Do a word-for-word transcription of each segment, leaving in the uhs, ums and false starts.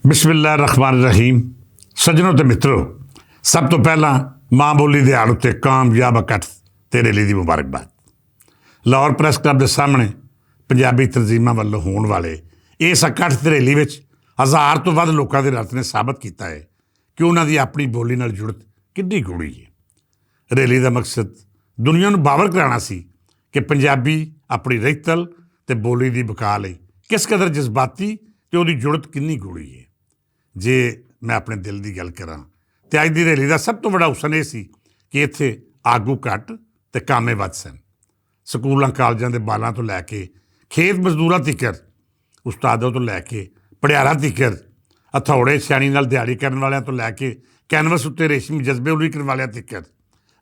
بسم اللہ الرحمن الرحیم۔ سجنوں تے مترو، سب توں پہلاں ماں بولی دے آڑ اتے کامیاب اکٹھ تے ریلی دی مبارکباد۔ لاہور پریس کلب دے سامنے پنجابی تنظیماں ولوں ہون والے اس اکٹھ تے ریلی وچ ہزار توں ودھ لوکاں دے رت نے ثابت کیتا ہے کہ انہاں دی اپنی بولی نال جڑت کڈی گوڑی ہے۔ ریلی دا مقصد دنیا نوں باور کرانا سی کہ پنجابی اپنی رہتل تے بولی دی بکا لئی کس قدر جذباتی تے اوہدی جڑت کنی گوڑی ہے۔ جے میں اپنے دل دی گل کراں تے اج دی ریلی دا سب توں وڈا حسن ایہہ سی کہ اتھے آگو گھٹ تے کامے ود سن۔ سکولاں کالجاں دے بالاں توں لے کے کھیت مزدوراں تیکر، استاداں توں لے کے پڑھیاراں تیکر، ہتھوڑے سیانی نال دیہاڑی کرن والیاں توں لے کے کینوس اتے ریشمی جذبے الیکن والیاں تیکر،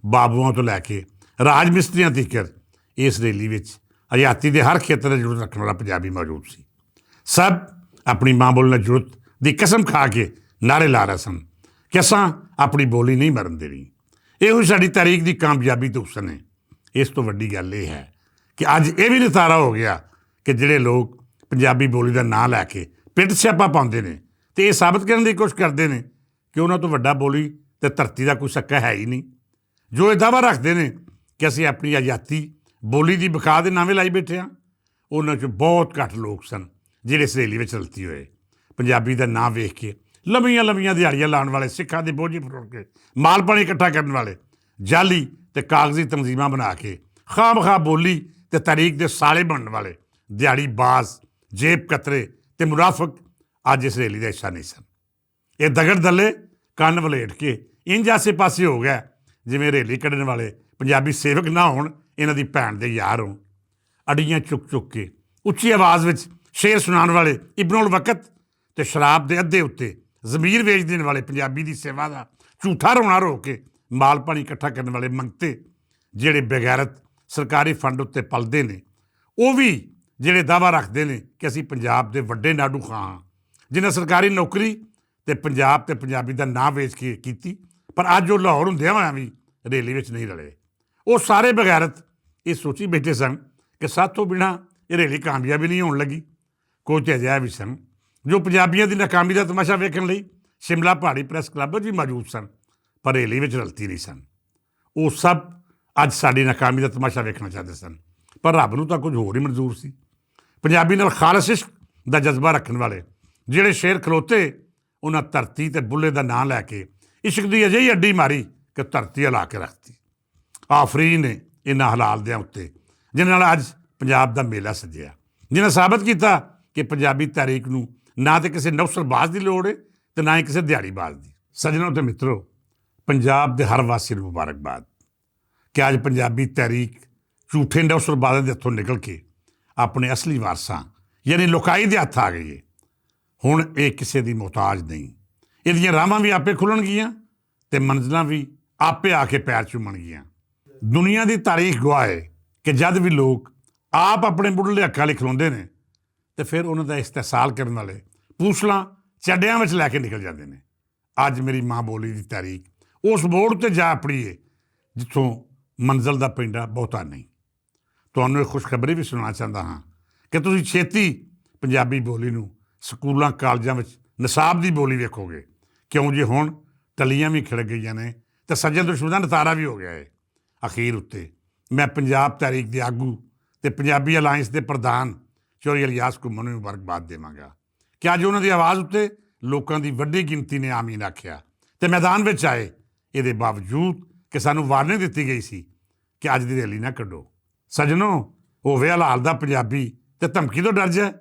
بابواں توں لے کے راج مستریاں تیکر، اس ریلی وچ حیاتی دے ہر کھیتر نال جڑت رکھن والا پنجابی موجود سی۔ سب اپنی ماں بول نال جڑت دی قسم کھا کے نعرے لا رہے سن کہ اساں اپنی بولی نہیں مرن دینی۔ ایہو ساڈی تاریخ دی کامیابی تے حسن ہے۔ اس توں وڈی گل ایہہ ہے کہ اج ایہہ وی نتارا ہو گیا کہ جیہڑے لوگ پنجابی بولی دا ناں لے کے پٹ سیاپا پاندے نے تے ایہہ ثابت کرن دی کوشش کردے نے کہ انہاں توں وڈا بولی تے دھرتی دا کوئی سکا ہے ہی نہیں۔ جو ایہہ دعوی رکھدے نے کہ اسی اپنی آیاتی بولی دی بکا دے ناویں لائی بیٹھے ہاں، انہاں چوں بہت گھٹ لوگ سن جیہڑے اس ریلی وچ رلتی ہوئے پنجابی دا ناں ویکھ کے لمیاں لمیاں دیہاڑیاں لان والے سکھاں دے بوجھے پروڑ کے مال پانی اکٹھا کرن والے جعلی تے کاغذی تنظیماں بنا کے خام خواہ بولی تے تاریخ دے سالے بنن والے دیہاڑی باز، جیب کترے تے منافق اج اس ریلی دا حصہ نہیں سن۔ ایہہ دگڑ دلے کن ولیٹ کے انج آسے پاسے ہو گیا جیویں ریلی کڈن والے پنجابی سیوک نہ ہون، انہاں دی بھین دے یار ہون۔ اڈیاں چک چک کے اچھی آواز وچ شعر سنان والے ابن الوقت تے شراب دے ادھے اتے ضمیر ویچ دین والے پنجابی دی سیوا دا جھوٹا رونا رو کے مال پانی اکٹھا کرن والے منگتے جیہڑے بغیرت سرکاری فنڈ اتے پلدے نے، او وی جیہڑے دعوی رکھدے نے کہ اسی پنجاب دے وڈے ناڈو خواہ ہاں، جنہاں سرکاری نوکری تے پنجاب تے پنجابی دا ناں ویچ کے کیتی، پر اج او لاہور ہوندیاں ہویاں وی ریلی وچ نہیں رلے۔ او سارے بغیرت ایہہ سوچی بیٹھے سن کہ ساتھوں بنا ایہہ ریلی کامیاب ہی نہیں ہون لگی۔ کچھ اجہا وی سن جو پنجابیاں دی ناکامی دا تماشا ویکھن لئی شملہ پہاڑی پریس کلب وچ وی موجود سن، پر ریلی وچ رلتی نہیں سن۔ او سب اج ساڈی ناکامی دا تماشا ویکھنا چاہندے سن، پر رب نوں تاں کچھ ہور ہی منظور سی۔ پنجابی نال خالص عشق دا جذبہ رکھن والے جیہڑے شعر کھلوتے انہاں دھرتی تے بلے دا ناں لے کے عشق دی اجہی اڈی ماری کہ دھرتی ہلا کے رکھتی۔ آفرین ہے انہاں حلال دیاں اتے جنہاں نال اج پنجاب دا میلہ سجیا، جنہاں ثابت کیتا کہ پنجابی تحریک نوں نہ تے کسے نوسر باز دی لوڑ ہے تے نہ ہی کسے دیہاڑی باز دی۔ سجنوں تے مترو، پنجاب دے ہر واسی نوں مبارکباد کہ اج پنجابی تحریک جھوٹے نوسر بازاں دے ہتھوں نکل کے اپنے اصلی وارثاں یعنی لوکائی دے ہتھ آ گئی ہے۔ ہن ایہہ کسے دی محتاج نہیں۔ ایہدیاں راہواں وی آپے کھلن گیاں تے منزلاں وی آپے آ کے پیر چومن گیاں۔ دنیا دی تاریخ گواہ ہے کہ جد وی لوگ آپ اپنے مڈلے حقاں لئی کھلوندے نے تے فیر انہاں دا استحصال کرن والے پوسلاں چڈیاں وچ لے کے نکل جاندے نے۔ اج میری ماں بولی دی تاریخ اس موڑ تے جا اپڑی ہے جتھوں منزل دا پنڈا بہتا نہیں۔ تہانوں ایہہ خوشخبری وی سنانا چاہندا ہاں کہ تسی چھیتی پنجابی بولی نوں سکولاں کالجاں وچ نصاب دی بولی ویکھو گے، کیوں جے ہن ٹلیاں وی کھڑک گئیاں نے تے سجن دشمن دا نتارا وی ہو گیا ہے۔ اخیر اتے میں پنجاب تحریک دے آگو تے پنجابی الائنس دے پردھان چوری الیاس کو منوی مبارکباد دیواں گا کہ اج انہاں دی آواز اتے لوکاں دی وڈی گنتی نے آمین آکھیا تے میدان وچ آئے۔ ایہدے باوجود کہ سانوں وارننگ دتی گئی سی کہ اج دی ریلی نہ کڈو۔ سجنوں، ہووے حلال دا پنجابی تے دھمکی توں ڈر جائے۔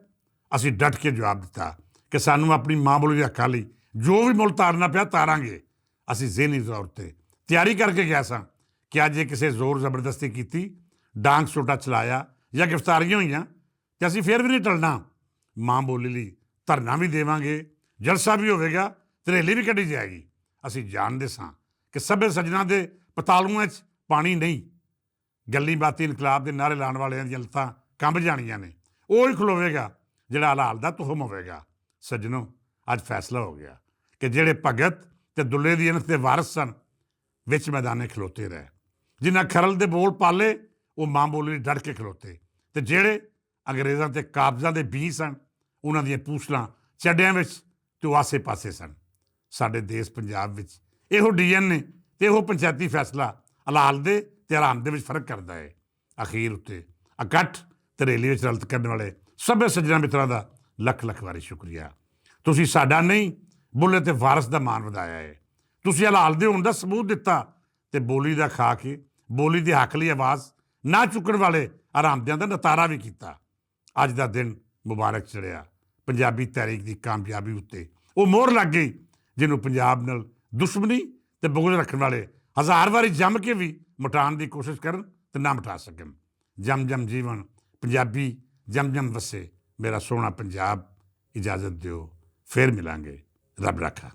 اسی ڈٹ کے جواب دتا کہ سانوں اپنی ماں بولی دے حقاں لئی جو وی مل تارنا پیا تاراں گے۔ اسی ذہنی طور تے تیاری کر کے گیا ساں کہ اج جے کسے زور زبردستی کیتی، ڈانگ سوٹا چلایا یا گرفتاریاں ہوئیاں، تے اسی فیر وی نہیں ٹلنا۔ ماں بولی لئی دھرنا وی دیواں گے، جلسہ وی ہووے گا، تے ریلی وی کڈی جائے گی۔ اسی جاندے ساں کہ سبھے سجناں دے پتالواں وچ پانی نہیں۔ گلی باتی انقلاب دے نعرے لان والیاں دیاں لتاں کمب جانیاں نے۔ اوہی کھلووے گا جیہڑا حلال دا تخم ہووے گا۔ سجنوں، اج فیصلہ ہو گیا کہ جیہڑے بھگت تے دلے دی انت دے وارث سن، وچ میدانے کھلوتے رہے۔ جنہاں کھرل دے بول پالے، او ماں بولی لئی ڈٹ کے کھلوتے، تے جیہڑے انگریزاں تے قابضاں دے بی سن، انہاں دیاں پوسلاں چڈیاں وچ تے او آسے پاسے سن۔ ساڈے دیس پنجاب وچ ایہو ڈی این اے تے ایہو پنچایتی فیصلہ حلال دے تے حرام دے وچ فرق کردا ہے۔ اخیر اتے اکٹھ تے ریلی وچ رلت کرنے والے سبھے سجنا متراں دا لکھ لکھ واری شکریہ۔ تسی ساڈا نہیں، بلے تے وارث دا مان ودایا ہے۔ تسی حلال دے ہون دا ثبوت دتا تے بولی دا کھا کے بولی دے حق لئی آواز نہ چکن والے حرامدیاں دا نتارا وی کیتا۔ اج دا دن مبارک چڑھیا پنجابی تحریک دی کامیابی اتے۔ او مور لگ گئی جنوں پنجاب نال دشمنی تے بغض رکھن والے ہزار واری جم کے وی مٹان دی کوشش کرن تے نہ مٹا سکن۔ جم جم جیون پنجابی، جم جم وسے میرا سوہنا پنجاب۔ اجازت دیو، فیر ملانگے۔ رب رکھا۔